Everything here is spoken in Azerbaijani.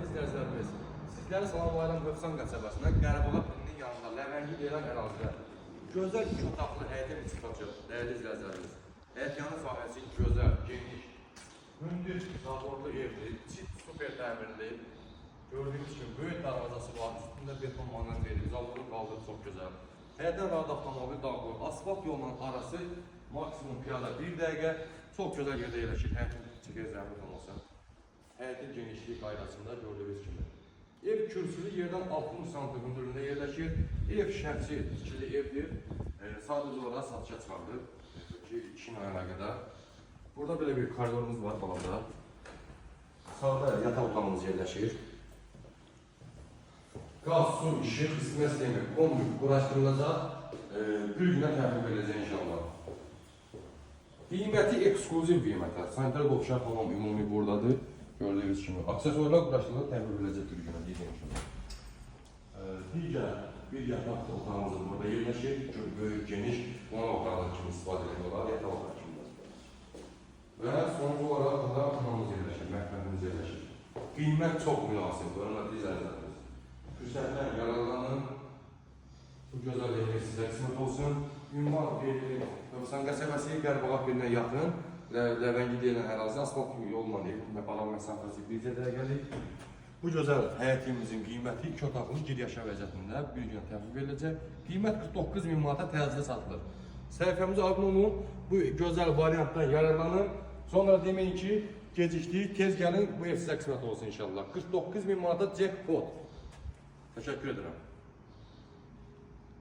Hörmətli izləyicilərimiz, sizləri salamlayıram Hövsan qəsəbəsindən, Qərəbağa pilinin yanında, Ləvəngi deyilən ərazidə. Gözəl iki otaqlı həyət evi çıxacaq, dəyərli izləyicilərimiz. Həyətyanı sahəsi gözəl, geniş, hündür, zaborlu evdir, çit super təmirli. Gördüyünüz kimi böyük darvazası var, üstündə beton manevr zaboru qaldırıb çox gözəl. Həyətdən rahat avtomobil daxil, asfalt yolla arası maksimum piyada bir dəqiqə. Çox gözəl yerdə yerləşir, həyətin çəkər zəhmət olmasa. Həyətin genişliyi qaydasında gördüyünüz kimi. Ev kürsülü yerdən 60 sm hündürlüyündə yerləşir. Ev şəxsi tikili evdir. Sadəcə olaraq satışa çıxarılır. Ki, işinlə əlaqədar. Burada belə bir koridorumuz var balaca. Sağda yataq otağımız yerləşir. Qaz, su, işıq, isitmə sistemi kombi quraşdırılacaq. Bir günə təhvil veriləcək inşallah. Qiyməti ekskluziv qiymətə. Sanitar qovşaq hamam ümumi buradadır. Gördüyünüz kimi. Aksesuarlar quraşdırılır, təhvil veriləcək bir günə deyəcəm inşallah. Digər bir yataq otağımız da burada yerləşir. Çok böyük, geniş qonaq otağı kimi istifadə etmək olar, yataq otağı kimi də istifadə. Və sonuncu olaraq burada xanamız yerləşir, mətbəximiz yerləşir. Qiymət çox münasibdir, hörmətli izləyicilərimiz. Fürsətdən yararlanın. Bu gözəl evi sizə qismət olsun. Ünvan verilir. Hövsan qəsəbəsi Qərbağa birinə yaxın. Ləvəngi deyilən ərazi asfalt yolla evin bağlı məsafəsi bircə dəqiqəlik. Bu gözəl həyətimizin qiyməti iki otaqlı gir yaşa vəziyyətində bir günə təhvil veriləcək. Qiymət 49 min manata təcili satılır. Səhifəmizə abunə olun, bu gözəl variantdan yararlanın. Sonra deməyin ki, gecikdik, tez gəlin, bu ev sizə qismət olsun inşallah. 49 min manata jackpot. Təşəkkür edirəm.